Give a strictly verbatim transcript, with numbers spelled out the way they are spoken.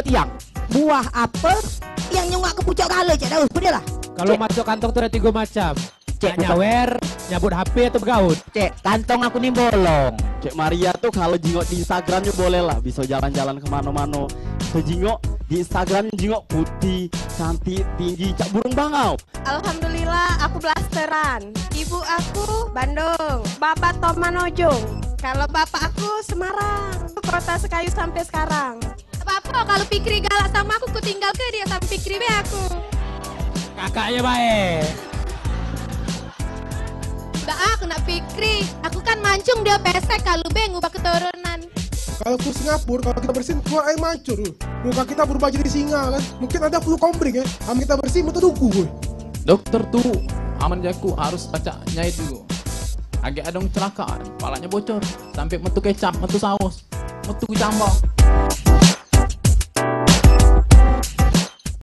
Yang buah ape yang nyungak ke pucak gala, Cek Daus? Pedilah. Kalau masuk kantong tu ada tiga macam. Cek, nak nyawer, nyabut H P atau begaut? Cek, kantong aku ni bolong. Cek Maria tu kalau jingok di Instagramnya boleh lah, bisa jalan-jalan kemana-mana. Kita jingok di Instagram, jingok putih, cantik, tinggi, cak burung bangau. Alhamdulillah, aku blasteran. Ibu aku Bandung, bapak Tomanojung. Kalau bapak aku Semarang, kota Sekayu sampai sekarang. Tak apa-apa, kalau Fikri galak sama aku, ku tinggal ke dia sama Fikri be aku. Kakaknya baik. Dak, aku nak Fikri. Aku kan mancung, dia pesek, kalau be ngubah keturunan. Kalau ke Singapura, kalau kita bersin, keluar air mancur. Muka kita berubah jadi singa kan. Mungkin ada flu kombring ya. Am kita bersin, mutu duku. Dokter tu aman jaku harus pacak nyait dulu. Agak ada kecelakaan, palanya bocor, sampai metu kecap, metu saus, metu jambang.